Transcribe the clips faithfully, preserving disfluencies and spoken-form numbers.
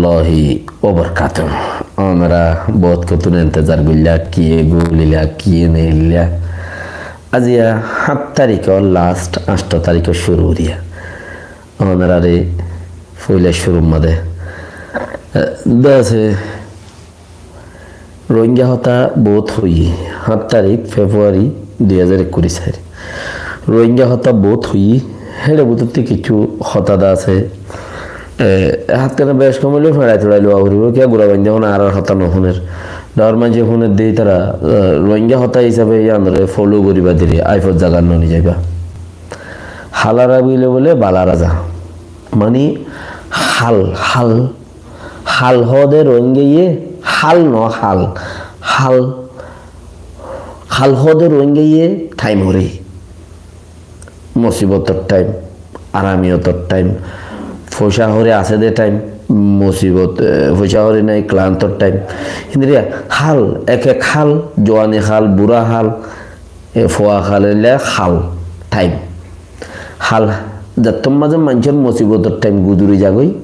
warahmatullahi wabarakatuh. Onora bout kotún entezar goillá, kiyé gulilá, kiyé neillá. Aziya háñt tarikor last, añctho tarikor cúru diya. Onorare foila cúrur mazé, eh, de asé, Rohingya hotá bout hoiyí, háñt tarik February dui házar ekkuric sair. Rohingya hotá bout hoiyí, héçe bútotti kissú hotá de asé. E, háñt kene bec kom óile feçai tuçai luwa foribó, kiyá gura bainde hone añárar hotá no fúner. Dhoóñr maincé fúner de ítara, e, Rohingya hotá hísabe yíanore follow goriba diri, aifot zagat no nizaiba. Hálara bile bole bála raza. Mani hál, hál, Hál hoóde Rohingyaye, hál no hál, hál, hál hoóde Rohingyaye thaim horé. Musibotor thaim, aramiyotor thaim, foicá horé asé de thaim, musibot, e, foicá horé nai, klantor thaim. Híndilla hál, ek ek hál, juwani hál, bura hál, e, fua hál, eilla hál, thaim. Hál, zettót mazé maincór musibotor thaim guzori zagói,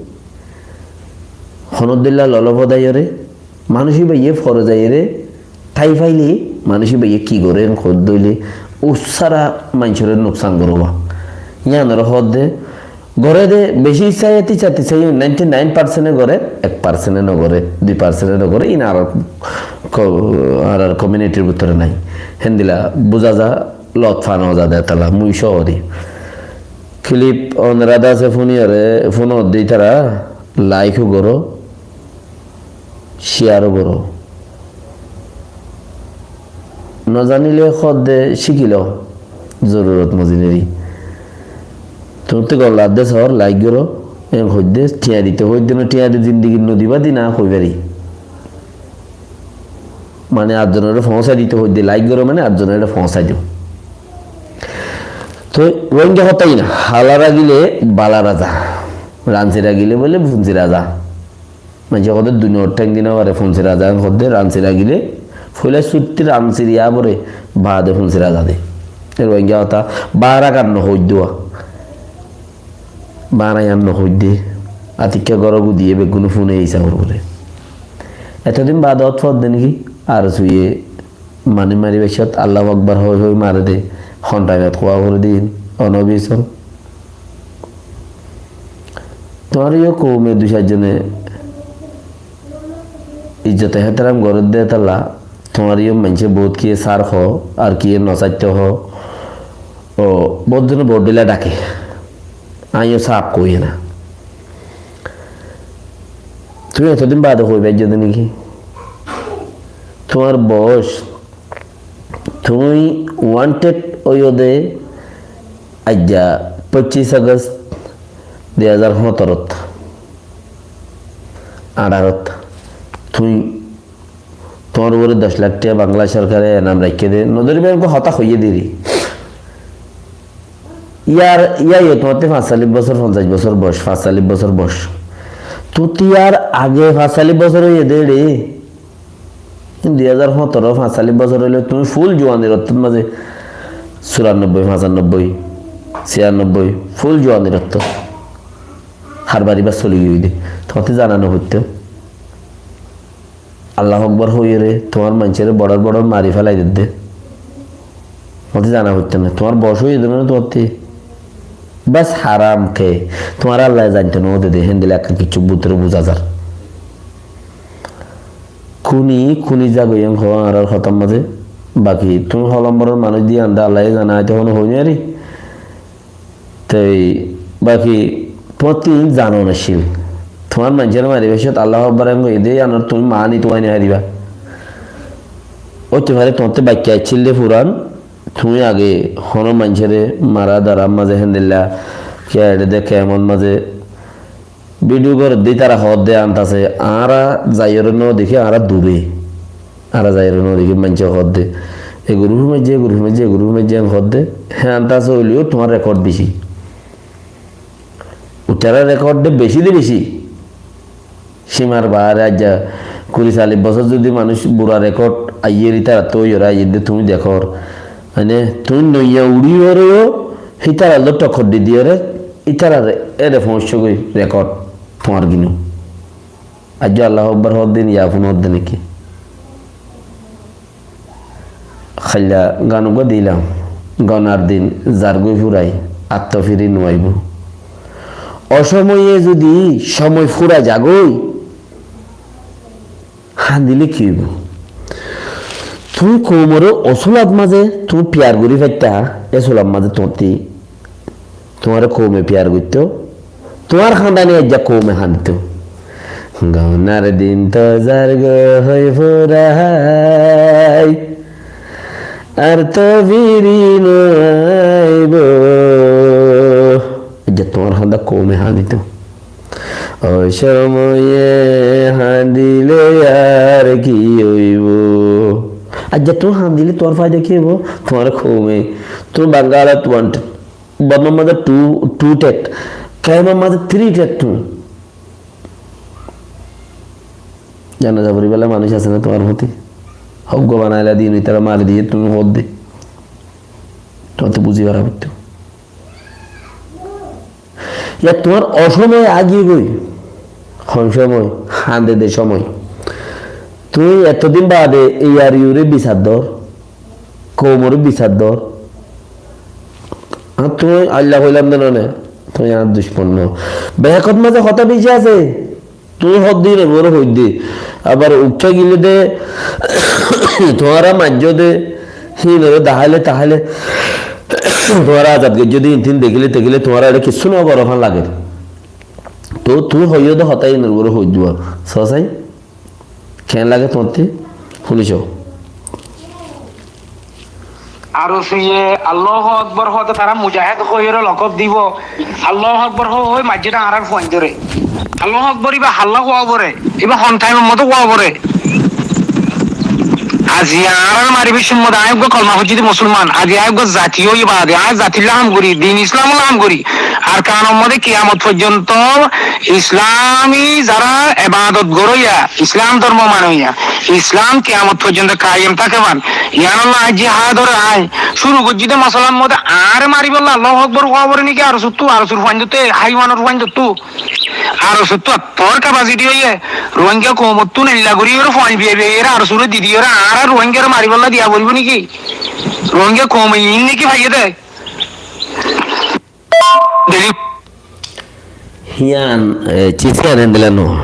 Honódilla lolofo daiyóre, manúic íbayé fore zaiyóre, tái faile manúic íbayé ki goré, en hoódde óile, ussára maincóre nuksan goróba. Yíanoré hoódde, goré de, bicí saiyé, tisa tisa, ninety nine percent e goré, ek percent e no goré, dui percent e no goré, iín añárar ko-, añárar community r bútore nai. Héndilla buzá za, lot fano za de tala, mui sóo di. Clip onora de asé fúniyore, fúnot de ítara like ó goró, share ó goró. No zanile hoódde cíkilo, zorurot mozineri. Tuñí to gom lagedde sóor, like goró, en hoódde, thiañ dito hoódde no, thiañ di zindigit no diba di na hoi fari. Mane ar zonore foóñsai dito hoódde, like goró mane ar zonore foóñsai do. Toi Rohingya hotá iín, hála ragile bála raza, ransi ragile bole funsi raza. Maincé hoódde duniyar théng di no fare funsi raza, en hoódde ransi ragile, foila sutti ransi riya fore, baade funsi raza de. E Rohingya hotá bára gan no hoóidde. Bára gan no hoóidde. Atikka goro gudiye beggúne fúne hísab fore. Etodin baade ot fodde niki? Ar suye mani mari baiccót Allahu Akbar hoi hoi mare de, hon thaimot hoó fore de iín, o nobi sor. Tuáñr yó koume dui sair zone izzot ehtaram gorédde tala, tuáñr yó maincé bout kiyé sar hoó, ar kiyé no saitto hoó, o bout zone bout dhíla dhake. Añí yó saf hoói na. Tuñí etodin baade hoi faijjó de niki? Tuáñr boyos, tuñí wanted óiyo de aijja poccis August dui házar hóñtorot, añçárot. Tuñí Tuáñr uore doc lak tiya Bangla sorkare enam raikké de, no dóriba, enko hotá hoiyé deri. Yar, yá yó tuáñtte fañs sallic bosór, fonzaic bosór boc, fañs sallic bosór boc. Tuñtte yar age fañs sallic bosór óiye de re. Dui házar hóñtoro, fañs sallic bosór óile tuñí ful juanir ottót mazé, curannobboi, fañsannobboi, ciyannobboi, ful juanir ottót. Har bari bas soli giyói de. Tuáñtte zana no foitto. Allahu Akbar hoiyóre tuáñr maincóre boçor boçor mari félai dedde. Tuáñtte zana foitto na. Tuáñr boc óiye de na tuáñtte. Bas haram ke. Tuáñre Allaye zainto no dede. Héndilla ekka kissú bútore buza zar. Kuni, kuni zagói en hoó añárar hotár mazé. Baki tuñí hó lomboror manúic de anda Allaye zana, añí to hono hoi no fari. Toi baki tuáñtti zanon accíl. Tuáñr maincóre mari faicót Allahu Akbar en hoiyé de, yíanor tuñí mani tuáñi no fariba. Óite fare tuáñtte baikka accíl de furan, tuñí age hono maincóre mara darar mazé héndilla, kiyá eçe de kemor mazé video gorédde ítara hoódde antase, añára zaiyóre no dekí, añára dure. Añára zaiyóre no dekí, maincé hoódde. E group or maijjé, e group or maijjé, e group or maijjé en hoódde. Hé antase óileyo tuáñr record beci. Ítara record de beci de beci. Címar baáre aijja kuri callic bosór zudi manúic bura record aiyér ítarattú óiyore aiyér de tuñí dekór. Mane tuñí noiya uçí óreyo hítara lói tokkor di diyóre ítarar ére foóñiccógoi record tuáñr ginu. Aijja Allahu Akbar hoódde, ya fúnodde né ki? Háilla gan uggúa dilam, gonar din zargói furai, ar to firi no aibó. Ocómoye zudi cómoi furai zagói, hañdile ki óibo? Tuñí koumoré o sulat mazé tuñí piyar gorí faittá, e sulat mazé tuñátti, tuáñre koume piyar goittó, tuáñr hañdani aijja koume hañditó. Gonar din to zargói furai, ar to firi no aibó. Aijja tuáñr hañda koume hañditó. Ocómoye hañdile ar ki óibo? Aijja tuñí hañdile tuáñr faida ki óibo? Tuáñr koume, tuñí Bangalot wanted, Bormar mazé two, two tet, kemor mazé three tet tuñí. Janaza foribálla manúic asé né tuáñr foti? Hók gua banaila din, itara mari diye, tuñí hoódde. Tuáñtte buzí fara foittó. Yá tuáñr ocómoi agiyé goi, hon cómoi, hañde de cómoi. Tuñí etodin baade iyar iyoré bisar dor, koumoré bisar dor. Ar tuñí ailla hoilam de none, tuñí añár ducmon no. Behekot mazé hotá beci asé. Tuñí hoódde híinor uore hoóidde. Abar ukká gile de, tuáñra maijjó de, híinore daháile taháile, tuáñra azad goijjó de, híin tin dekíle, tekíle tuáñra eçé kissú no goró fán lager. Tóu tuñí hoiyó de hotá híinor uore hoóidde. Sóo sai? Keén lage tuáñtti? Fúnico. Ar suye Allahu Akbar hoóde tará mujahid hoiyóre lokob dibo. Allahu Akbar hoó hoi maijjé de añárar fuaindóre. Allahu Akbar ibá halla hoó foré, ibá hon thaimor modé hoó foré. Aijja añárar maribár cómot añí uggúa kolma foijjí de musolman, aijja añí uggúa zati óiye baade, añí zatilla ham gorí, din Islamolla ham gorí. Ar kanor modé kiyamot foijjonto Islami zará ebadot goróya, Islam dormo manoya, Islam kiyamot foijjonto kayem táke fán. Yiánolla aijja jihador añí cúru goijjí de mosolar modé añáre maribálla Allahu Akbar hoó foré né ki? Ar suttu, ar sur fuaindóttu, haiwanor fuaindóttu. Ar suttu attór kapasiti óiye, Ruáingga koumottún eilla gorí ore fuain biyai biyai ore ar sure di di ore añára Ruáinggare maribálla diya foribó né ki? Ruáingga koume iín né ki faiyé de? Deli- Híyan, e, cíz híyan endilla no.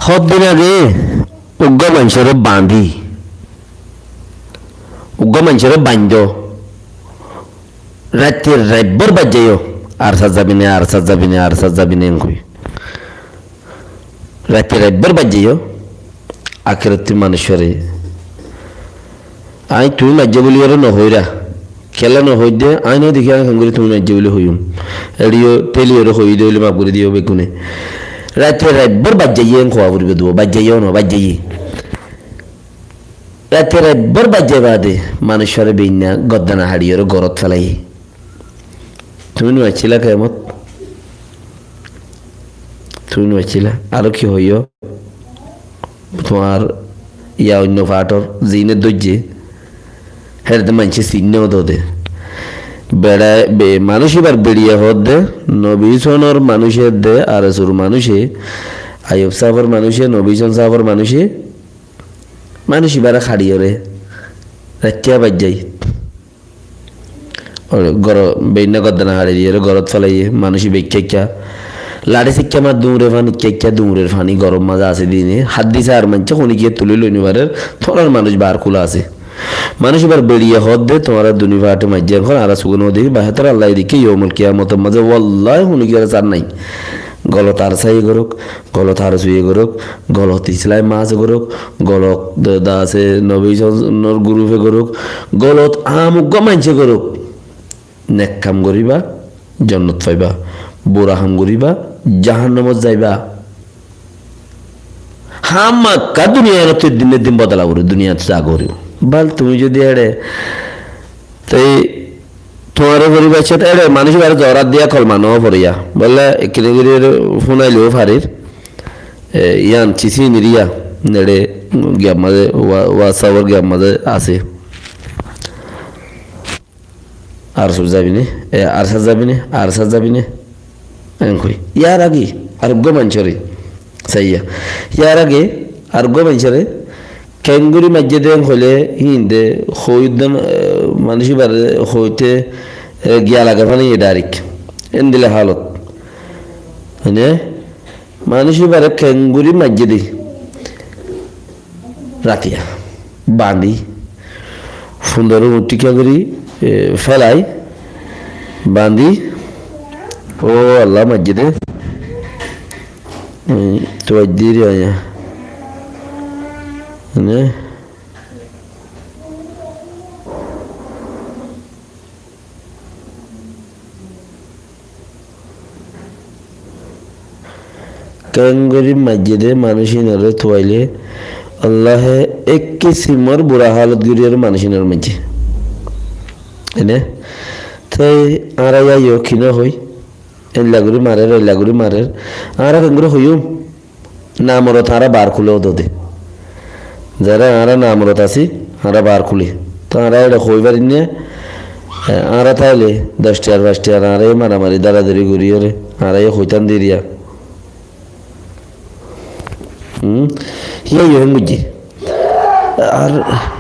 Hoddin age uggúa maincóre bañdí, uggúa maincóre baindó, raitte raibbar baijjaiyó, ar sat zabine, ar sat zabine, ar sat zabine enkoi. Raitte raibbar baijjaiyó, akerottí manúic fare. Añí tuñí maijjé buli ore no hoirá. Kiyólla no hoidde, añí no dekí añí keéngorí tuñí maijjé buli hoiyúm. Eçé yó téli ore hoiyí de óile maf gorí diyó beggúne. Raitte raibbar baijjaiyé en hoó foribó de, baijjaiyé no, baijjaiyé. Raitte raibbar baijjai baade manúic fare beinna goddana haçi ore górot felaiyé. Tuñí no aiccíla kemot? Tuñí no aiccíla? Aró ki hoiyó? Tuáñr ya oinno fathor zine dóijje, héçe de maincé sinné dóde. Beça, be-, manúic ibar beçiye hoódde, Nobi Sonor manúice de, Ar Esur manúice, Ayub sáfor manúice, Nobi Son sáfor manúice, manúic ibáre haçiyóre raittiya baijjai. Ore goro-, beinna goddana haçi diyóre górot felaiyé, manúic ibá ikká ikká. Laçi sikká mar duñre fán ikká ikká, duñrer faní góror mazé asé dine. Háddis ar maincé honikiyé tuli loi no farer, tuáñrar manúic bar kula asé. Manúic ibar beçiye hoódde, tuáñra duni fathi maijjé, ehón añára suge no dekí, ba hétara Allah e dekí, youmul kiyamotor mazé wallahi honikiyóre sar nai. Golot ar sáiye gorók, golot ar suye gorók, golot Islami maáse gorók, golot de-, de asé Nobi Sonor gurufe gorók, golot aam uggúa maincé gorók. Nek ham goríba, jonnot faiba. Bura ham goríba, jahannamot zaiba. Hámaka duniyair ot eddin eddin bodola foribó, duniyat za goríbo. Bal tuñí zodi eçe, te tuáñre foribá icá, eçe manúic ibáre zorat diya kolma no foriya. Bóle ekkene gorí fúnaileyó farir. E, yián cíz híin eriya, neçe giyar mazé, wa-, WhatsApp or giyar mazé asé. Ar sur zabi né, e, ar sat zabi né, ar sat zabi né. Enkoi. Yar age, ar uggúa maincóre. Saiya. Yar age ar uggwá maincóre keéngorí maijjé dé hoilé híinde hoóidde, eh, manúic íbaré hoóite, eh, giya lage fán óiye dháirek. Endilla hálot. Mane, manúic íbaré keéngorí maijjé dé. Ratiya. Bañdí. Fundoró muththíkka gorí, eh, félai. Bañdí. Ó Allah maijjé dé. Tuwai diri aya. Ne? Keéngorí maijjé dé manúic ínoré tuwailé, Allahe ek kisimor bura hálot goríyoré manúic ínoré maijjé. Ene? Te añára yó ki no hoi? Eilla gorí marer, eilla gorí marer. Añára keéngorí hoiyúm? Namorot añára bar kúle ódode. Zará añára namorot así, añára bar kúle. Tó añára eçe hoói farinné, e, añára táile doc tiyar, fañs tiyar, añára yó maramari, dáradari goríyoré, añára yó hoitám diriya. Hum? Híya yó hén goijjé. Ar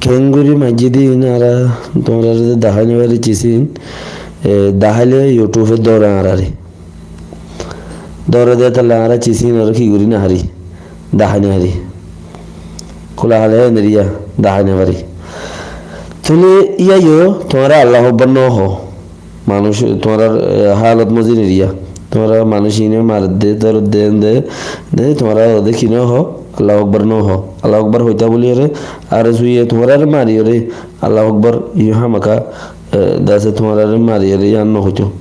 Keéngorí maijjé dé iín añára tuáñráre dahái no fari cisín, e, daháile YouTube e dóre añáráre. Dóre de tálla añára cisín aró ki gorí no fari, dahái no fari. Kúla hále eneriya dahái no fari. Tóile yíayo tuáñra Allahu Akbar no hoó. Manúic tuáñrar, e, hálot mozin eriya. Tuáñra manúic iíne maredde, dóredde, ende, de tuáñra ode ki no hoó, Allahu Akbar no hoó. Allahu Akbar hoitá bóliyoré, ar suiye tuáñrare mariyoré, Allahu Akbar, yó hámaka, e, dase tuáñrare mariyoré, yían no hoitó.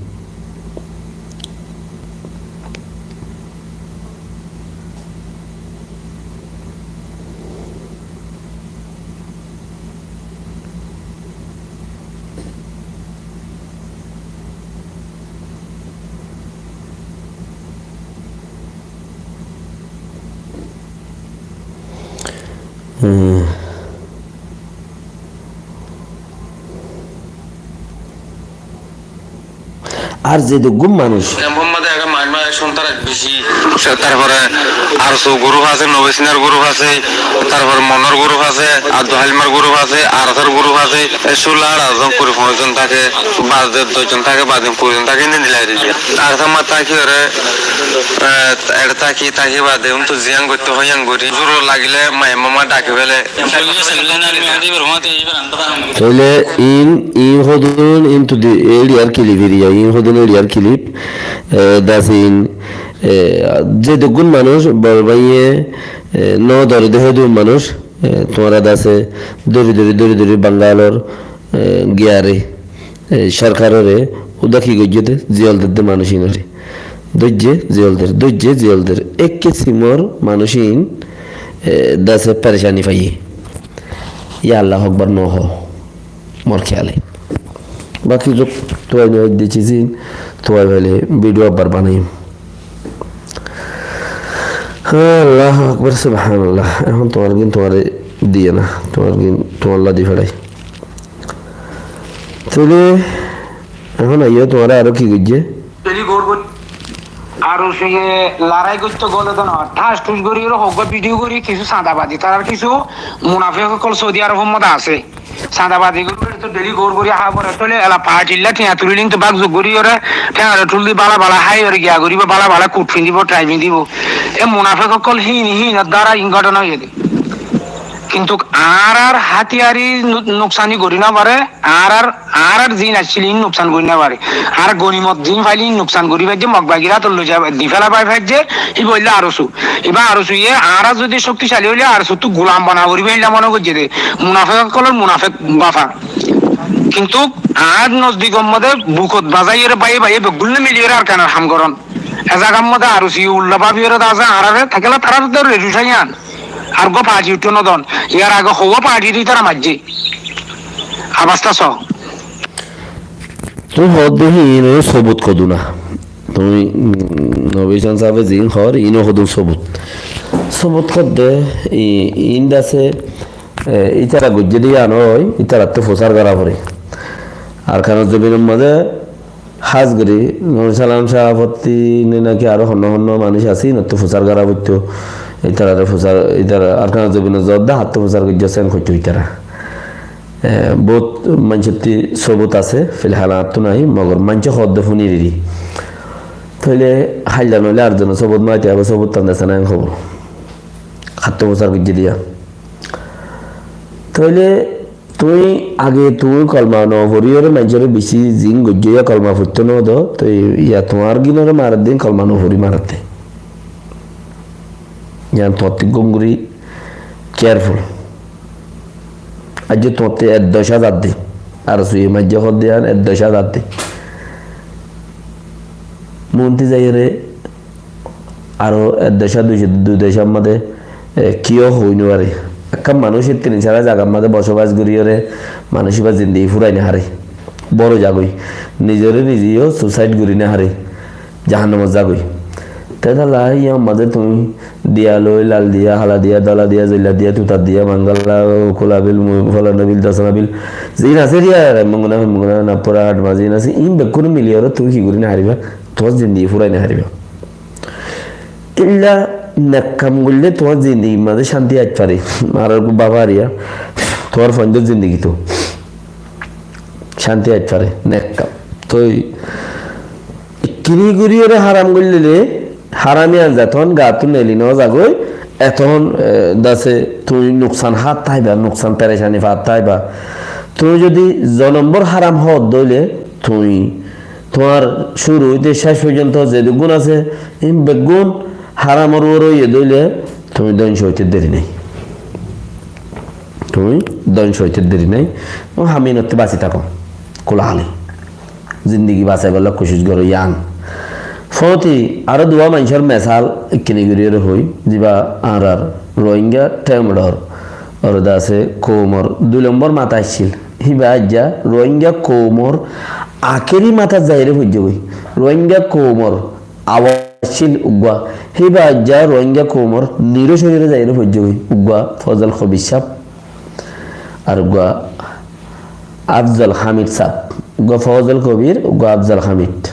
Ar zeduggún manúic. Muhammad age main ma sontaras beci. Tarfore arsu group asé, Nobi Sinar group asé, tarfore Monor group asé, Abdu Halimar group asé, Arasar group asé. E cúla ar zon kuri foñs zon táke, bade doc zon táke, bade kuri zon táke, inde dilai diyé. Ar samma táki ore, e, ere táki, táki bade untu ziyan goittó hoiyan gori. Zurot lagile main ma dhaki fele. Tóile iín, iín hodún, iín tudi eriyar kilip eriya, iín hodún eriyar kilip, e, dase iín, e, zeduggún manúic, bor báiye, e, no dóre de hédun manúic, e, tuáñra dase dóri dóri, dóri dóri Bangalor, e, giyaré, e, sorkaroré, uda ki goijjé de, ziyol der de manúic iínoré. Dóijje, ziyol der, dóijje, ziyol der. Ek kisimor manúic iín, e, dase perecani faiyé. Yá Allahu Akbar no hoó, mor kéyale. Baki zuk tuwai no hoidde cisín, tuwai faile video abbar banaiyum. Há, Allahu Akbar, Subhanallah. Ehón tuáñrgin tuáñre diye na, tuáñrgin tuáñlla di ferai. Tóile ehón aiyó tuáñra aró ki goijjé? Deli gor gor. Ar usiye lorai goittó gole to no. Thas thus gori ore hoggwá video gori kissú sandabadi, tarar kissú munafek ókkol Saudi Arab or modde asé. Sandabadi gori ore to deli gor gori há fore. Tóile ela party lla tiya tuli lin to bak zuk gori ore, tiya ore tuli bala bala hái ore giya goribo, bala bala kut findibo, trai findibo. E munafek ókkol hín, hín or dara in gótona óiye de. Kintu añárar hátiyari nu-, nuksani gori no fare, añárar, añárar ziín accíl iín nuksan gori no fare. Añárar gonimot ziín faili iín nuksan gori faijje, Mog bagir átot loi zai di fela bai faijje, íba óilde ARSU. Íba ARSU ye añára zodi cókticali óile ARSU ttu gulam bana foribo, éilla mone goijje de. Munafek ókkolor munafek bafa. Kintu añár nozdikor modde bukot bazaiyore báiye báiye beggúne miliyore Arkanor ham goron. E zagar modde ARSU ye ulla bábiyore de asé añárare, tákile tará de redu caiyan. Ar uggwá party uiththó no don. Yar age houwa party re ítara maijje. Abasta só. Tui hoódde híin sobut hodún na. Tui, mm, Nobi San sábe ziín hoór, iín hodún sobut. Sobut hoódde, i-, iín dase, e, ítara goijjé de yían ói, ítarattú fusár gorá foré. Arkanor zobinor mazé hás gorí Nur Salam Carafotti ne náki aró honnó honnó manúic asé, ínottú fusár gorá foittó. Ítararé fusár, ítara Arkanor zobinot zoódde hattú fusár goijjé, sen hoittó ítara. E, bout maincótti sobut asé, filhal añáttu nái, mogor maincé hoódde fúnir eri. Tóile háilla noóile ar zone sobut maite aibó, sobut tan dese na en hobor. Hattú fusár goijjé de yían. Tóile tuñí age tuñí kolma no foríyore maincóre bicí zin goijjó, yá kolma foittó no do, toi yá tuáñr gínore maredde, kolma no forí maredde. Yían tuáñttú gom gorí careful. Aijjó tuáñttú ek docá zadde. Ar suye maijjé hoódde yían ek docá zadde. Muúntu zaiyóre aró ek docá, dui, dui docá mazé, e, kiyó hoói no fare. Ekkán manúic e tin sára zagar mazé bosóbas goríyore manúic íba zindigi fúrai no fare. Bóro zagói. Nizoré nize yó suicide gorí no fare. Jahannamot zagói. Te tálla yían mazé tuñí diya loi, lal diya, hala diya, dóla diya, zoilla diya, tuta diya, mangala, kula bil, mu-, folana bil, dosana bil. Ziín asé diya, munguna, munguna, napura, hatma, ziín asé, iín bekkún miliyóre tuñí ki gorí no fariba? Tuáñr zindigi fúrai no fariba. Illa nek kam goille tuáñr zindigir mazé cánti aití fare. Ar ar baba ariya, tuáñr fuaindor zindigittú cánti aití fare, nek kam. Toi ikkini goríyore háram goillé, háram yían zeton gattú neli no zagói, eton, e, dase tuñí nuksan hát táiba, nuksan perecani fat táiba. Tuñí zodi zo nombor háram hoódde óile, tuñí Tuáñr cúru óite céc foijjonto zedukkún asé, ín beggún háramor uore óiye dóile tuñí dóngco óite deri nái. Tuñí dóngco óite deri nái. Ó ham ínottú basi táko. Kúlahali. Zindigi basaibálla kucíc goró yían. Fóti aró duwá maincór mesal ekkini goríyore hoói, ziba añárar Rohingya thémedor, ore de asé koumor dui lombor mata accíl. Híba aijja Rohingya koumor akéri matát zaiyóre foijjé goi. Rohingya koumor awaz accíl uggúa. Híba aijja Rohingya koumor niró cóiyóre zaiyóre foijjé goi. Uggúa Fozol Kobir sáb, ar uggúa Afzol Hamid sáb. Uggúa Fozol Kobir, uggúa Afzol Hamid.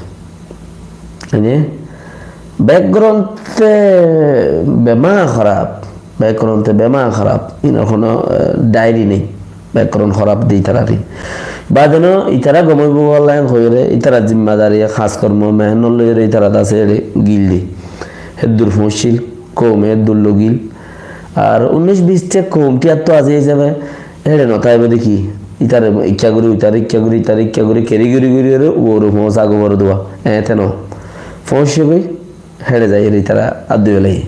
Mane, background te bemar hóraf, background te bemar hóraf, inor hono, eh, diary nái, background hóraf de itarari. Bade no, itara gom óibo bolla en hoiyóre, itara zimmadari, hás kormo, mehénnot loiyóre itara dase ere gil de. Héddur foóñiccíl, koume héddur logil. Ar unnúic bíc te koum tiyattu azi hísabe, Héçe no táibo de ki, ítare ikká gorí, uitare ikká gorí, ítare ikká gorí, keri gorí gorí gorí, uore foóñsa agó boro duwa. Eéñte no. Foóñse goi, héçe zaiyóre ítara addui félaiye.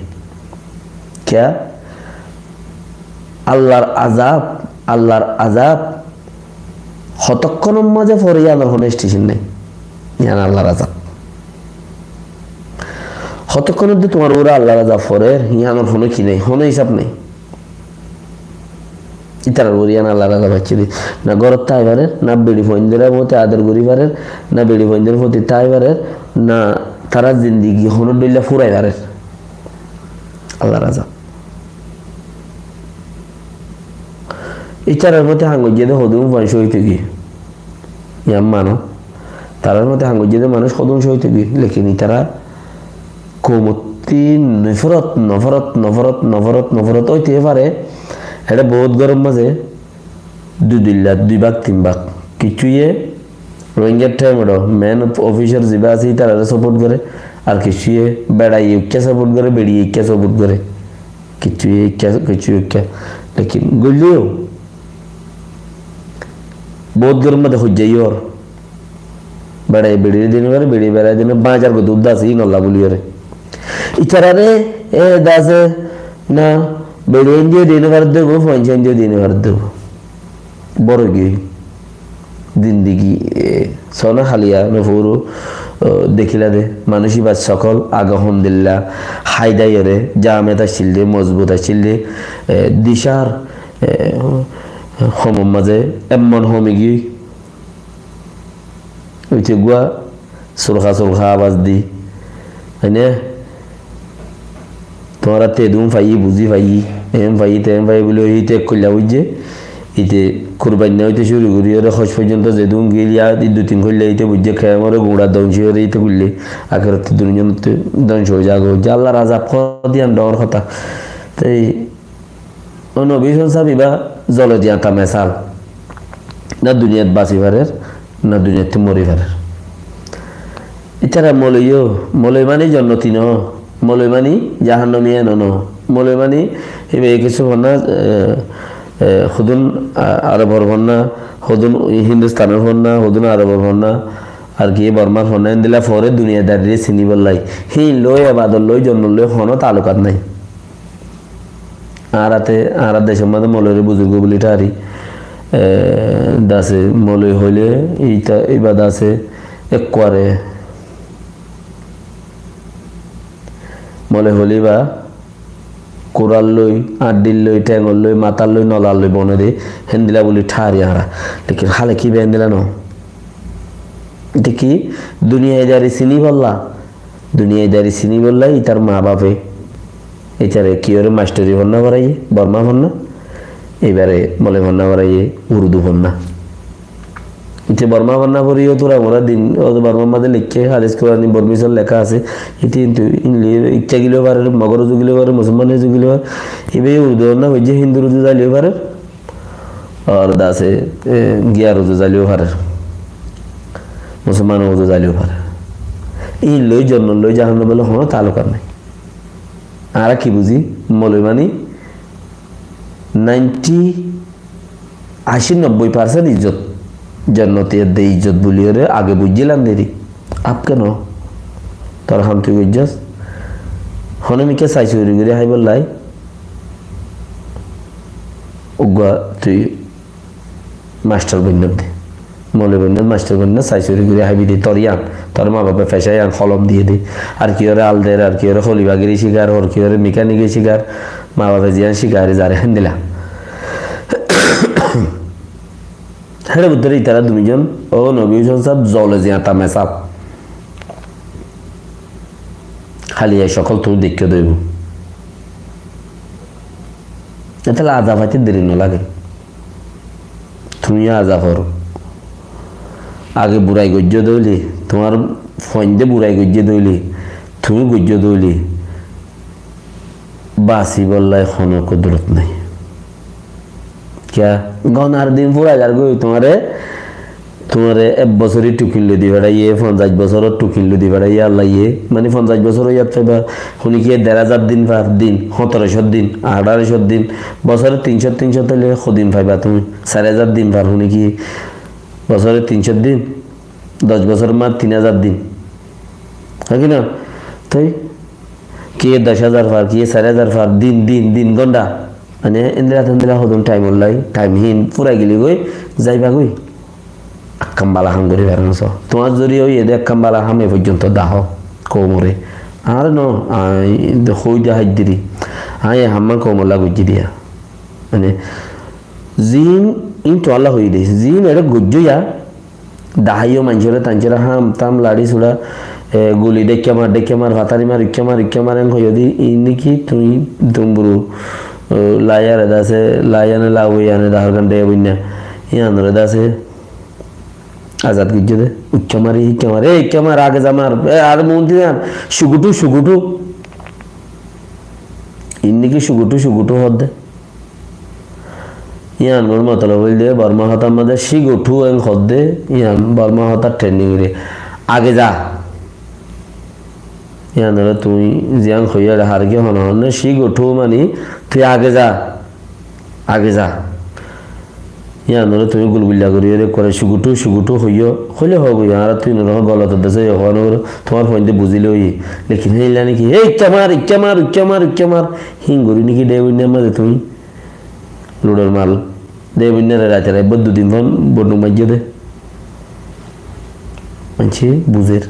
Kiyá? Allar azab, Allar azab. Hotokkónor mazé fore yíanor hono esticon nái. Yían Allar azab. Hotokkónor de tuáñr uore Allar azab forer, yíanor hono ki nái, hono hísab nái. Ítarar uore yían Allar azab aiccé de. Na górot tái farer, na beçi fuaindór foti ador gorí farer, na beçi fuaindór foti tái farer, na tarar zindigi honó dhoilla furai farer. Allar azab. Ítarar moti ham goijjé de hodún fuain cóhid ói giyé. Yían mano. Tarar moti ham goijjé de manúic hodún cóhid ói giyé. Lekin ítara koumottí noforot, noforot, noforot, noforot, noforot óite fare. Eçé bout góror mazé dui dilla, dui bák, tin bák. Kissúye Rohingya thémedor main officer ziba asé, ítarare support gore. Ar kissúye beçaiye ikká support gore, beçiye ikká support gore. Kissúye ikká, kissúye ikká. Lekin goilleyo bout góror mazé hoijjá yór. Beçaiye beçire dine fare, beçiye beçaire dine, báñzar goi dud asé, ínolla buliyóre. Ítarare, e, dase, na, beçi aindíyo dine fare dóibo, fuain aindíyo dine fare dóibo. Boro giyói. Zindigi, e, sona haliya, no furo, o, dekíla de, manúic íba sokol, age hondilla, háidaiyóre, jamet accíl de, mozbut accíl de, e, dicár, e, Homor mazé emon homi giyói. Uite gua surha surha abas di. Ene tuáñra te dun faiyi, buzi faiyi, en faiyi, ten faiyi buli ite kulla buijje. Ite kurbainna oite curu gori ore hoj foijjonto ze dun gil ya, dui tin kulla ite buijje, kemore gura donci ore ite kulle, akerotte duniya te donci oi zago. Jallar azab hodiyan dor hota. Te O nobi son sáb, iba zole diya ta mesal. Na duniyat basi farer, na duniyat mori farer. Itara moloi yo, moloi mani jonnoti no, moloi mani jahannami eno no. Moloi mani iba kisu fonna, eh, eh, hodun, ah, Arobor fonna, hodun Hindustanor fonna, hodun Arobor fonna, ar ki Bormar fonna, endilla fore duniyadarire sinibolla. Hin loi, ebadot loi, jonnot loi hono talukat nai. Añára te, añára decor mazé moloire buzurgo buli thari, eh, dase moloi hoile ita, iba dase ekkuare moloi hoile iba kural loi, addil loi, tengol loi, matal loi, nolar loi bone de, hendila buli thari añára. Lekin hale ki be hendila no? Ite ki duniyadari sini bolla? Duniyadari sini bolla itar ma bafe itare ki ore mastori fonna foraiye, Borma fonna, ibare mole fonna foraiye, Urdu fonna. Ite Borma fonna foriyo tura mora din, o Borma mazé lekke, hadis Kurani Bormi sor leka ase, ite kintu Ingli-, ikka gile farer, Mogor uzu gile farer, Musolman uzu gile farer, ibe Urdu fonna foijje, Hindu uzu zaile farer, ar dase, e, giyar uzu zaile farer, Musolman uzu zaile farer. In loi, jonnot loi, jahannam loi hono talukat nai. Añára ki buzi? Moloi mani ninety, aci nobboi percent izzot. Jonnoti edde izzot buli ore age bujjilam deri. Ab keno? Tor ham tui goijjos. Hono mikke sai suri guri haibollai. Uggua tui mastor boinno de. Moloi boinno, mastor boinno, sai suri guri haibi de, tor iyan, tor ma bafe feca iyan holom diye de. Ar ki ore al der, ar ki ore holibagiri cikar, ar ki ore mekaniki cikar, ma bafe ziyan cikar, zare hendila. Here butore itara dunijon, o nobi son sáb, zole ziyan ta mesal. Hali e sokol tui dekko doibo. Etela azab faite deri no lage. Tumi azab hor. Age burai goijjo de óile, tuáñr foinde burai goijje de óile, tumi goijjo de óile, basibolla hono kudrot nai. Kiya? Gonar din furai zargoi, tuáñre, tuáñre ek bosori tukin loi di feraiye, fonzaic bosor tukin loi di feraiye Allaye. Mani fonzaic bosor iyat faiba, huni ki der hazar din far din, hótoro cót din, añçáro cót din, bosore tin cót, tin cót óile hodin faiba tumi? Sari hazar din far, huni ki bosore tin cót din, doc bosor ma tin hazar din. Hoi ki na? Toi ki doc hazar far, ki sari hazar far, din, din, din, gonda. Mane endila tendila hodun time ollai, time hin furai gili goi, zaiba goi. Ekkán bala ham gori fare no so. Tuáñr zoriya óiye de ekkán bala ham e foijjonto daho koumore. Ar no, añí de hoi de haiddiri. Añí e hamman koumolla goijji diya. Mane, zin in tuáñlla hoi de. Zin ere goijjo ya, dahaiyo manúcore, tañcóre ham tam, lari sura, e, guli dheikka mar, dheikka mar, fatari mar, ikka mar, ikka mar, en hoiyo de, in niki tui dumburu, e, laiyare dase, laiyane lawi ane dahar gande boinna. Iyanore dase azad goijjo de. Ikka mari, ikka mar, e, ikka mar, age za mar, e, ar munti dan, sugutu, sugutu. In niki sugutu, sugutu hodde. Iyan gor motolob óilde Borma hotar mazé sigotu en hodde, iyan Borma hotar trending re. Age za. Iyan ore tui ziyan hoiye ere har ki hono honne sigotu mani tui age za. Age za. Iyan ore tui gulgulla gori ere kore sugutu, sugutu hoiyo, hoile hogoi, añára tui noro golot dese hono goro, tuáñr foinde buzile óiye. Lekin heilla niki, e ikka mar, ikka mar, ikka mar, ikka mar. Hin gori niki de boinna mazé tui ludor mal. De boinna re raite raite dui din fon bodnum maijje de. Maince buzer.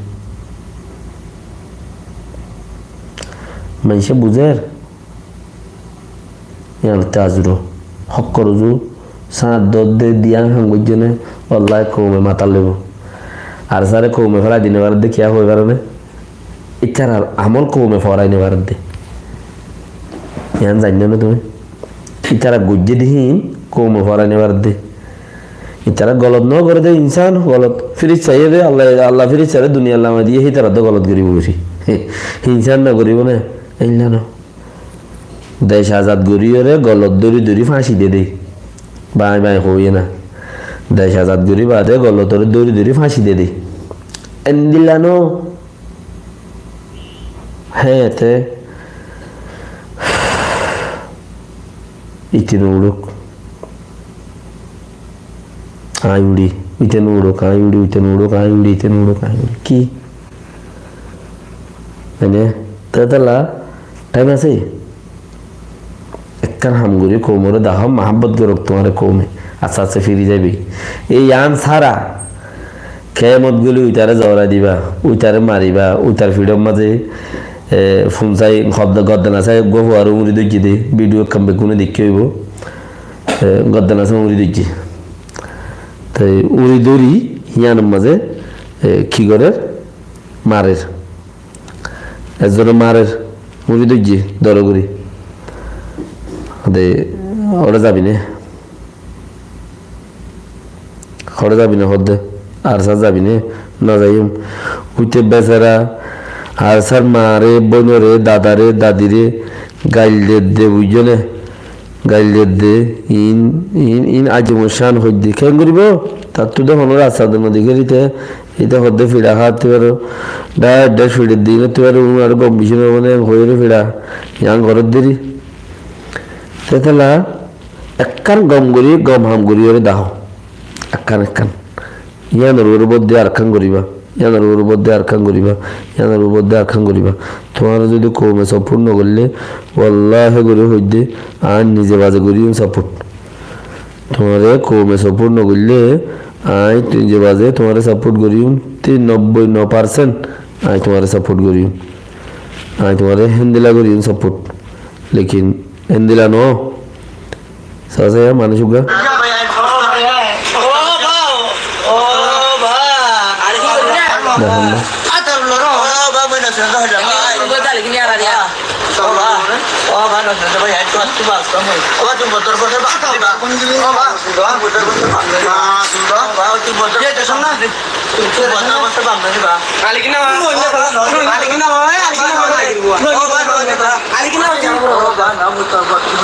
Maince buzer. Iyan te azuro. Hokkor uzu. sáñt dódde, diyan ham goijjé né, wallái koume matát loibó. Ar sáre koume félai di no faredde, kiyá hoi fare né? Ítarar amol koume foórai no faredde. Yián zainno né tuñí? Ítara goijjé de hín koume foórai no faredde. Ítara golot no goré de, insán golot. Firistaye de, Allah, Allah firistare duniyat lamai diyé, hítara de golot goríbo beci. Insán no goríbo né? Éilla no. Dec azad goríyore golot dóri dóri fáñsi de de. Báñi báñi hoiyé na. Dec azad gorí baade golotore dóri dóri fáñsi de de. Endilla no. Hé, te ite no uçók. Aññí uçí, ite no uçók, aññí uçí, ite no uçók, aññí uçí, ite no uçók, aññí uçí. Ki? Mane, tetela thaim asé? Ekkán ham gorí koumore dahó, mahábbot gorók tuáñre koume. Aste aste firi zaibói. Ei yián sára, kemot goli uitare zorai diba, uitare mariba, uitar fiçor mazé, e, funsai godda-, goddana sai eggúa fuare uñri dóijje de, bidiyo ekkán beggúne deikkó óibo. E, goddana sai uñri dóijje. Te uñri dóri yiánor mazé, e, ki gorér? Marer. Ezzone marer, uñri dóijje, dóro gorí. De, óre zabi né? Óre zabi né hoódde? Ar sár zabi né? No zaiyum. Uite besara, ar sár maare, bóinore, dadare, dadire gail dedde, buijjó né? Gail dedde, iín, iín, iín aijjumor cán hoidde. Keén goríbo? Tattú de honó rasta de no dekír íte, íte hoddé fiça háa tuáro, dháir dháir fiçer de iín tuáro, uñáre gom bicí no mane, hoiyóre fiça, yián goródde ri. Tetela ekkán gom gorí, gom ham goríyore dahó. Ekkán ekkán. Yíanor uore bodde arekkán goríba, yíanor uore bodde arekkán goríba, yíanor uore bodde arekkán goríba. Tuáñre zodi koume support no goillé, wallahi gorí hoidde, aññí nize baze goríyum support. Tuáñre koume support no goillé, aññí nize baze tuáñre support goríyum, tin nobboi no percent aññí tuáñre support goríyum. Aññí tuáñre héndilla goríyum support. Lekin héndilla no. Sasa ya manúic uggúa. Dehón na.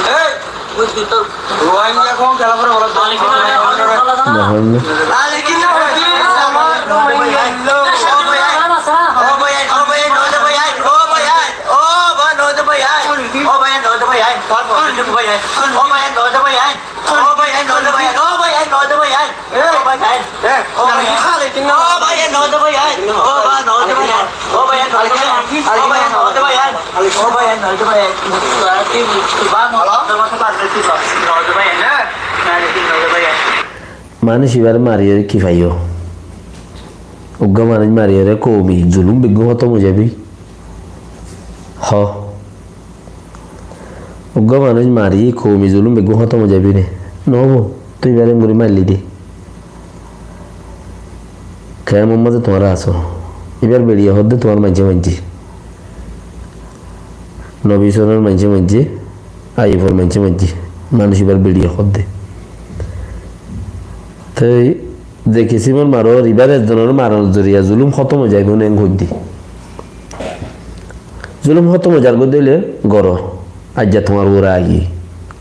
Hey! Rohingya kong kela fore bolo. Dehón na. Manúic ibáre mariyóre ki faiyó? Uggúa manúic mariyóre koumi zulum beggún hótom ói zaibói. Hó. Uggúa manúic mari koumi zulum beggún hótom ói zaibói né? Noóibo. Tui ibáre engori mailli dé. Kemor mazé tuáñra asó. Ibár beçiye hoódde tuáñr maincé maincé. Nobi Usonor maincé maincé, Ayufor maincé maincé. Manúic ibár beçiye hoódde. Toi ze kisimor maror, ibár ezzonor maronor zoriya zulum hótom ói zaibói né, en hoódde. Zulum hótom ói zargói dé óile goró. Aijja tuáñr uore aiyé.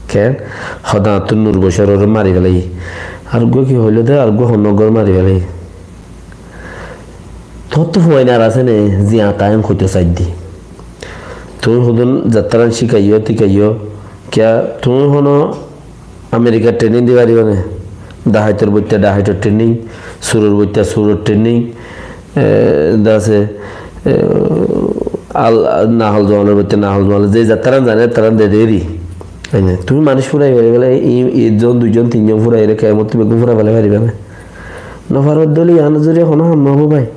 Keén? Hodáñttú Nur Bocororé mari félaiye. Ar uggúa ki hoiló dé, ar uggúa honó uggúare mari félaiye. Tuáñttú fuain ar asé né, ziañta en hoitó saidde. Tuñí hodún zattáran cíkaiyó, tíkaiyó, kiyá tuñí honó Amerikar training di faribá né? Dahaitor boitta dahaitor training, suror boitta suror training, e, de asé, e, al, nahol zuanor boitta nahol zuan, ze zattáran zane, zattáran de deri. Ene, tuñí manúic furai félai félai, e, e, ekzon, duizon, tinzon furai félai, kemot beggún furai félai faribá né? No faribá dé óile, yián zoriya honó ham no óibo bái.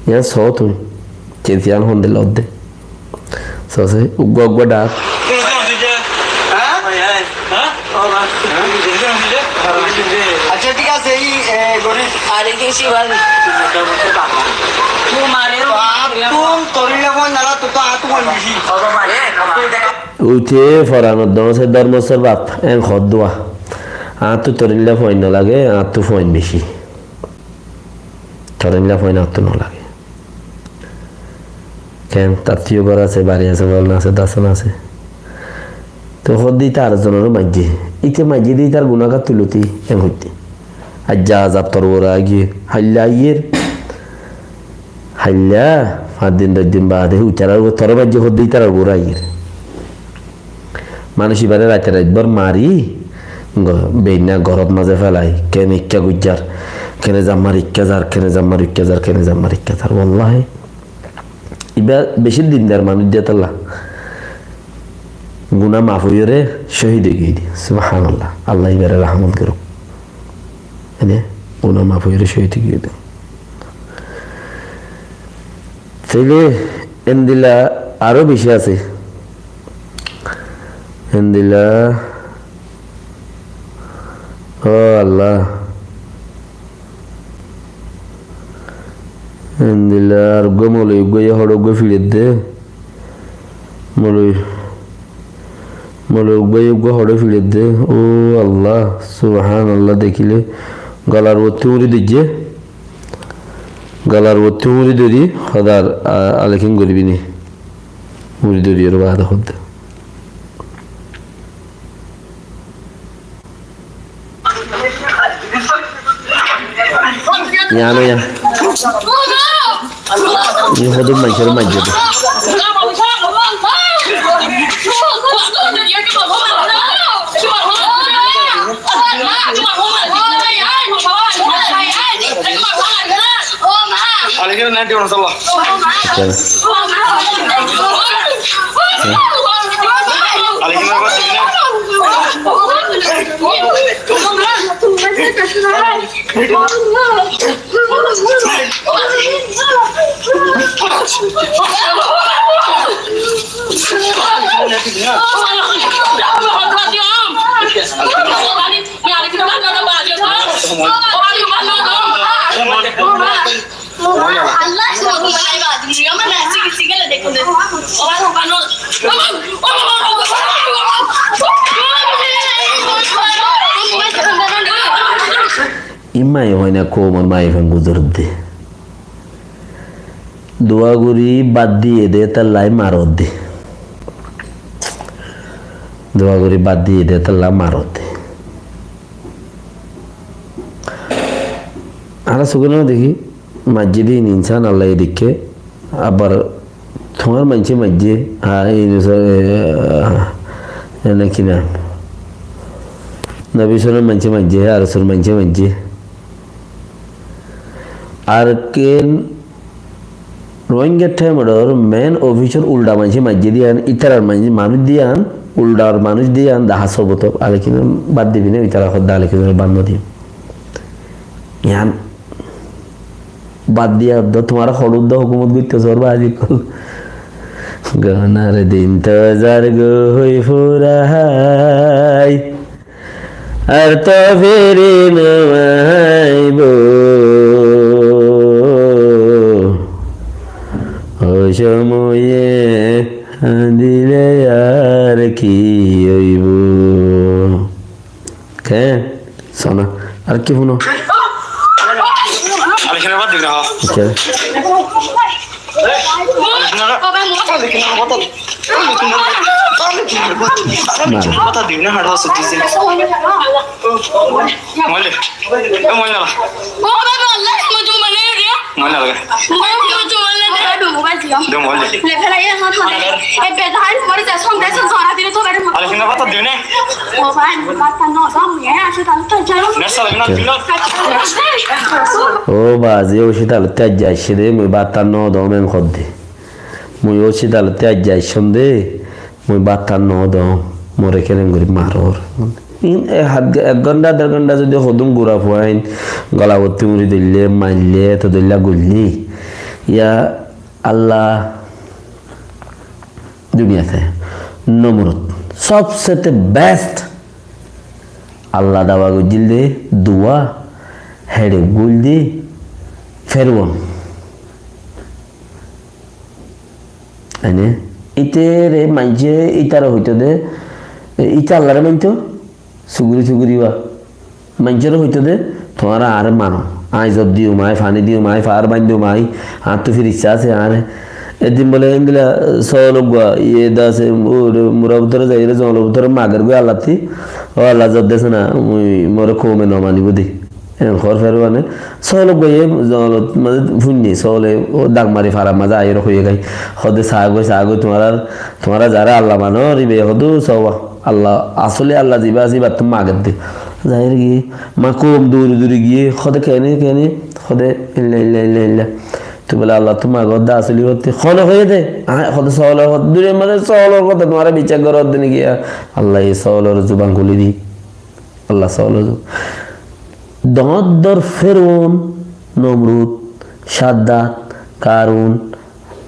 Yián soó tuñí, kesiyan hondilla ódde. Soó se, uggúa uggúa dhak. Accá, thík asé, ei, e, gorib. Añáre ki sibar? Añáttu torilla foin nala, tuáñttu añáttu foin beci. Uite foranor dóñr asé, dórmosor baf, en hoddúa. Añáttu torilla foin nolage, añáttu foin beci. Torilla foin añáttu nolage. Ken, tattú yó gór asé, bari asé, fol asé, dasan asé. Te hoddé íte ar zonoré maijjé. Íte maijjé de ítar gunágar tuloti en hoitte. Aijja azab tor uore aigiyé, hailla aiyér. Hailla, fañs din, doc din baade, uitarar uore toré maijjé hoddé ítarar uore aiyér. Manúic ibáre raite rait bór mari, go-, beinna górot mazé félai, kene ikká goijjár, kene zammar ikká zar, kene zammar ikká zar, kene zammar ikká zar. Wallahi, ibá beci dindar manúic de tálla. Guná maf óiyore cóhid ói giyé de. Subhánallah. Allah ibáre rahámot gorouk. Ene, guná maf óiyore cóhid ói giyé de. Tóile endilla aró beci asé. Endilla, ó Allah. Endilla ar uggwá moloi uggwá yó hoçé uggwá fiçedde. Moloi, moloi uggwá yó uggwá hoçé fiçedde. Ó Allah, subhánallah, dekíle golar uottú uñri dóijje. Golar uottú uñri dóri, hodar, a-, alekin goríbi ni. Uñri dóri ar baade hoddé. Yián, yián. Yí hodún maincóre maijjé de. Ín maiyafua ne koumor maiyafuain guzoredde. Dua gorí bad diyé de tálla maredde. Dua gorí bad diyé de tálla maredde. Añára suke no dekí, maijjé de ín insán Allah ye dekké, abar tuáñr maincé maijjé, ha, ín so-, e, ene ki nam? Nobi sónor maincé maijjé, ar sónor maincé maijjé. Ar ken Rohingya Themetor main ofisor ulda maincé maijjé de yián, ítarar maincé manúic de yián, uldar manúic de yián, daha soboto, alekin bad dibi ne, ítara hoó de alekin bad no diyum. Yián bad diya do tuáñra hoçé udda hukumot goittó sór ba aji kol. Gonar din tozar goi furai. Ar to firi no aibo, o somoye kadile ar ki oibo? Ke? Sona, ar ki funo? Ke? Ó bazi, ó cítal ottú aijja aiccé dé, mui bát tán no dom en hoó dé. Mui ó cítal ottú aijja aiccóm dé, mui bát tán no dom. More kenen gorí maror. Ín ek hát, ek gónta, der gónta zodi hodún gura fuain gola bottí uri dóille, maille, to dóilla goillé. Ya Allah, duniyat Nomrud sobse best. Allah dawa goijjíl de duwa, héçe gúil de Ferwon. Ene, ítere maincé ítare hoitó de, e, íte Allaré maintó, suguri suguri ba. Maincóre hoitó de, tuáñra añáre mano. Añí zot diyum, añí faní diyum, añí faár baindum, añí, añáttu firistá asé, añáre. Eddin bóle, endilla sóol uggúa, iye de asé, ure, mura bútore zaiyóre, zongol bútore mager goi Allattí, ó Allah, zot dese na, mui, more koume no manibó de. En hoór Ferwone, sóol uggúa iye zongolot mazé fúinne, sóole ó dag mari farar mazé aiyóre hoiyé goi. Hóde, saá goi, saá goi, tuáñrar, tuáñra zaré Allah manor, íba hóde sóoba. Allah, asóle Allah zibá asé, íbattú mager de. Zaiyóre giyé, ma koum duri duri giyé, hóde kene, kene, hóde illa, illa, illa, illa. Tui bóle Allattú mago de asóle íbattú. Hone hoiyé de, añí hóde sóolor hóde, duniyar mazé sóolor hotá tuáñra biccác goró de né giyé. Allah ye sóolor zuban kúli di. Allah sóolor zu-, doñr doñr Ferwon, Nomrud, Shaddad, Karun,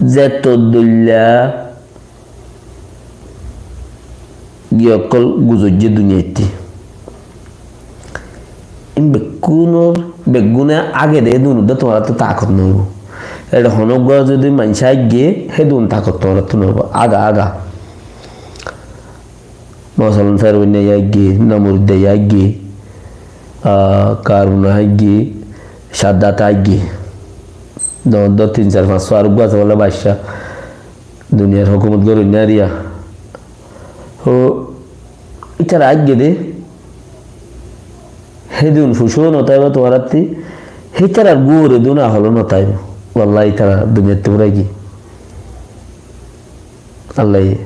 zeto dóilla giyókkol guzoijjé duniyaittí. Ín bekkúnor, beggúne age de, hédun uddá tuáñrattú takot no óibo. Eçe honó uggúa zodi maincé aigge, hédun takot tuáñrattú no óibo. Aga, aga. Mosolon Ferwon aigge, Nomrud aigge, ah, Karun aigge, Shaddad aigge. Doñr doñr tin sair fañs cót ar uggúa asé bóle bacca. Duniyar hókumot goróinna eriya. Ó, ítara aigge de, hédun fucó no táibo tuáñrattí, hítarar gúre dun aholo no táibo. Wallahi ítara duniyattú fúrai giyé. Allaye.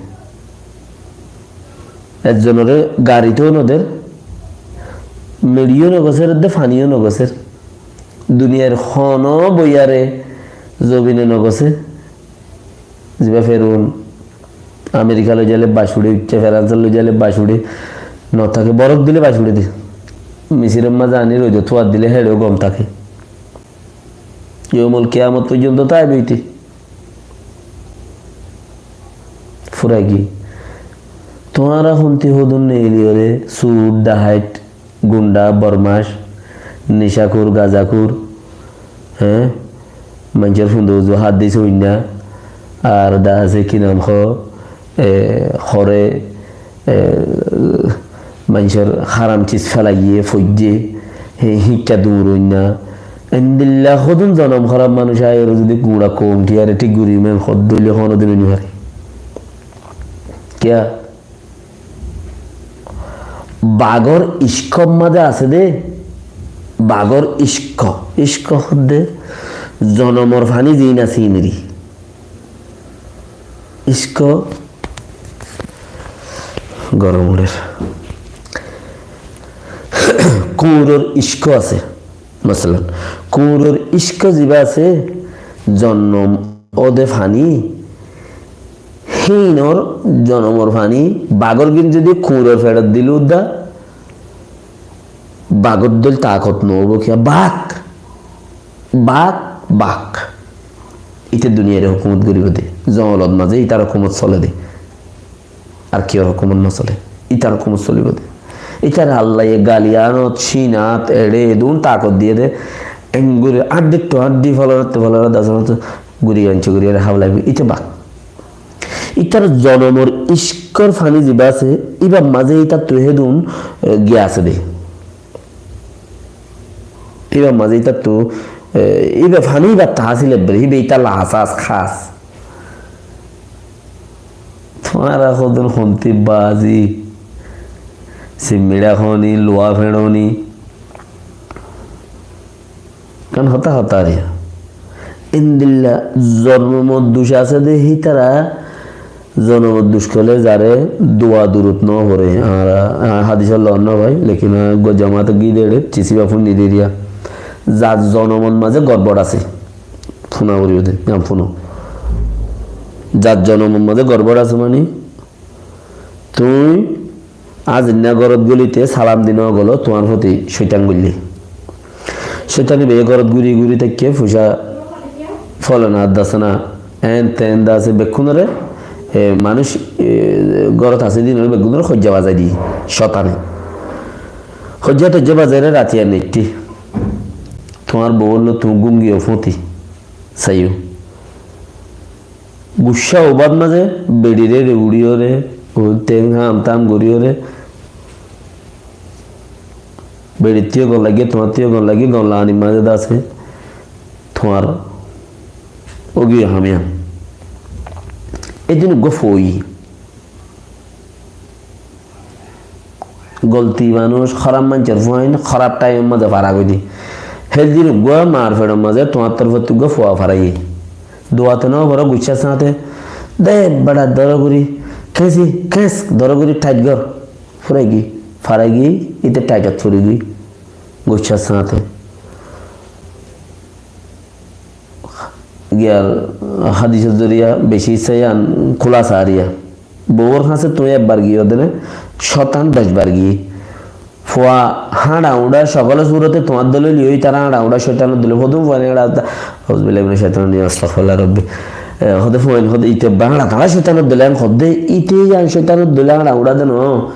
Ekzonoré gari tó no der, meçiyó no gosér, edde faniyó no gosér. Duniyar honó boiyare zobine no gosé. Zibá Ferun Amerika loi zaile bac uçé, uicce Ferans loi zaile bac uçé, no táke, borof dile bac uçé de. Misiror mazé aní roidot fúai dile héçeó gom táke. Youmul kiyamot foijjonto táibo íte. Fúrai giyé. Tuáñra hontí hodún neiliyóre, sur, dahait, gundha, bormac, nicakur, gazakur, hé? Maincór fundou uzu hát di soinna, ar da asé ki nam hoó, e, hore, e, maincór háram ciz felaiyé, foijjé, hé, híkka duroinna. Endilla hodún zonom hóraf manúic aiyóre zodi gura koum tiyare thík gorí men hoddé óile honodin ói no fare. Kiyá? Bagor icko mazé asé dé, bagor icko, icko hoddé zonomor faní ziín asé ín eri. Icko gorom uçér. Kuñror icko asé. Masalan, kuñror icko zibá asé, zonom óde faní, híinor zonomor faní, bagor gín zodi kuñror feçot dilé uddá, bagor dóil takot no óibo kiyá, bak, bak, bak. Íte duniyaire hókumot goríbo de, zongolot mazé ítar hókumot sole de. Ar kiyór hókumot no sole. Ítar hókumot solibo de. Ítare Allaye galiyanot, cínat, eçe, edún takot diyé de. Engori añdittu añdi, folorattu folorot, dasonottu guri ganci guri ere háblaibó. Íte bak. Ítar zonomor ickor faní zibá asé, íbar mazé ítattu hédun, e, giya asé de. Íbar mazé ítattu, e, íba faní íbattú hásil ebbe, íba ítalla hás, hás. Tuáñra hodún hontí bazi, simmiça honi, luwa feçoni. Kan hotá hotá riya. Endilla zonomor duc asé de hítara, zonomor duc hoilé zaré dua durut no fore. Añára, añára hádis olla no fai, lekin añára eggwá jamaat giyí de eçé, cisiba fúinni de riya. Zar zonomor mazé gorbor asé. Fúna foribo de, yián fúno. Zar zonomor mazé gorbor asé mani, tuñí azinnán górot gólite salam di no góló, tuáñr foti cóitan goillé. Cóitani beye górot gúri gúri táikke, fuisá fole na, dase na, en ten dase bekkúnore, e, manúic, e, górot asé dinore bekkúnore hoijja bazai diyé, cóitane. Hoijja toijja bazaire ratiya neitti. Tuáñr bou ólla tuñí gúm giyó fúñti saiyó. Guccá ubát mazé beçiré re uçíyoré, uin teng ham tam goríyoré, beçittú yó gom lagé, tuáñttú yó gom lagé, gom laganir mazé de asé tuáñr ógiyó ham yián. Edin uggúa fua. Golti manúic, hóraf maincór fuain, hóraf thaimor mazé fara goi di. Hél din uggúa maar feçor mazé tuáñr torfóttu uggúa fua faraiyé. Duato no foró, guccár sáñte, de beça dóro gorí, kéñsi, kéñs dóro gorí thait gor. Furai giyé, farai giyé, íte thaitot furi giyé. Guccár sáñte. Giyar hádisor zoriya beci issá yián kúlasa ariya. Bouwor hañsé tuñí ekbar giyó dene, cóitan doc bar giyé. Fua háñça uñça cokóle surote tuáñr dóile liyó, ítar háñça uñça cóitanor dóile. Hodún fuain háñça, auzubillahi minac cóitanir rajim, astagfirullah rabbi. E, hóde fuain hóde íte háñça táñça cóitanor dóile, en hóde íte yián cóitanor dóile háñça uñça de no.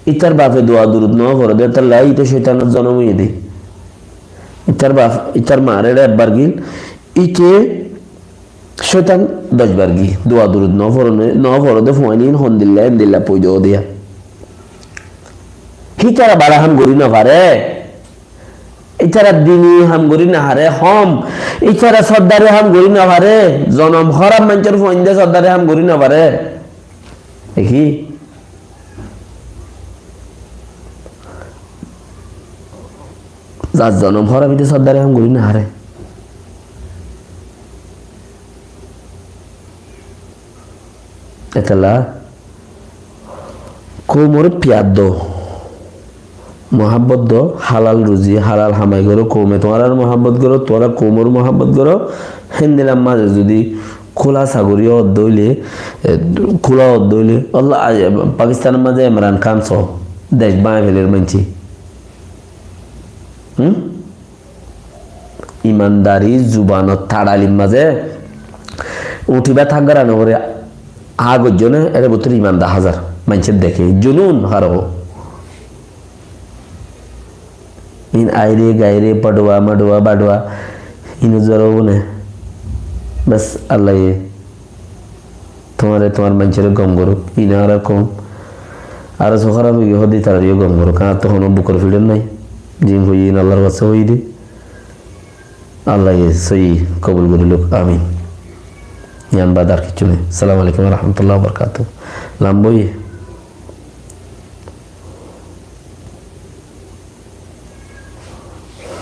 Ítar bafe dua durud no foré de, étalla íte cóitanor zonom óiye de. Ítar baf, ítar maare ekbar giyé, íte cóitan doc bar giyé. Dua durud no foré, no foré de fuain ín hondilla, endilla foida óiye de. Ítara bála ham gorí no faré. Ítara dini ham gorí no faré, hom. Ítara sordari ham gorí no faré. Zonom hóraf maincór fuain de sordari ham gorí no faré. Deki? Zar zonom hóraf íte sordari ham gorí no faré. Étalla koumoré fiyar do, muhábbot do, halal ruzi, halal hamai goró, koume tuáñrare muhábbot goró, tuáñra koumoré muhábbot goró, héndilla mazé zodi kúlasa gorí ódde óile, e, kúla ódde óile, Allah, a, Pakistanor mazé Imran Khan só, dec báñgi feler maincé. Hum? Imandari zubanor taçalir mazé uñthi ba tággara no goré, a goijjó né, ere bútore iman dahá zar, maincé deké, junun haro. In aire gaire, paduwa maduwa baduwa, inu zoro bune. Bes, Allah ye tuáñre, tuáñr maincóre gom gorouk, ina añára koum. Aró só hóraf ói giyé hóde ítarareyó gom gorouk. Añáttu honó bukor fiçor nái. Zin hoiyí in Allar waste hoiyí de. Allah ye sóiyi kobul gorí louk. Amin. Yián bad ar kissú nái. Assalamu alaikum wa rahmatullahi wa barakatuhu. Lamba óiye.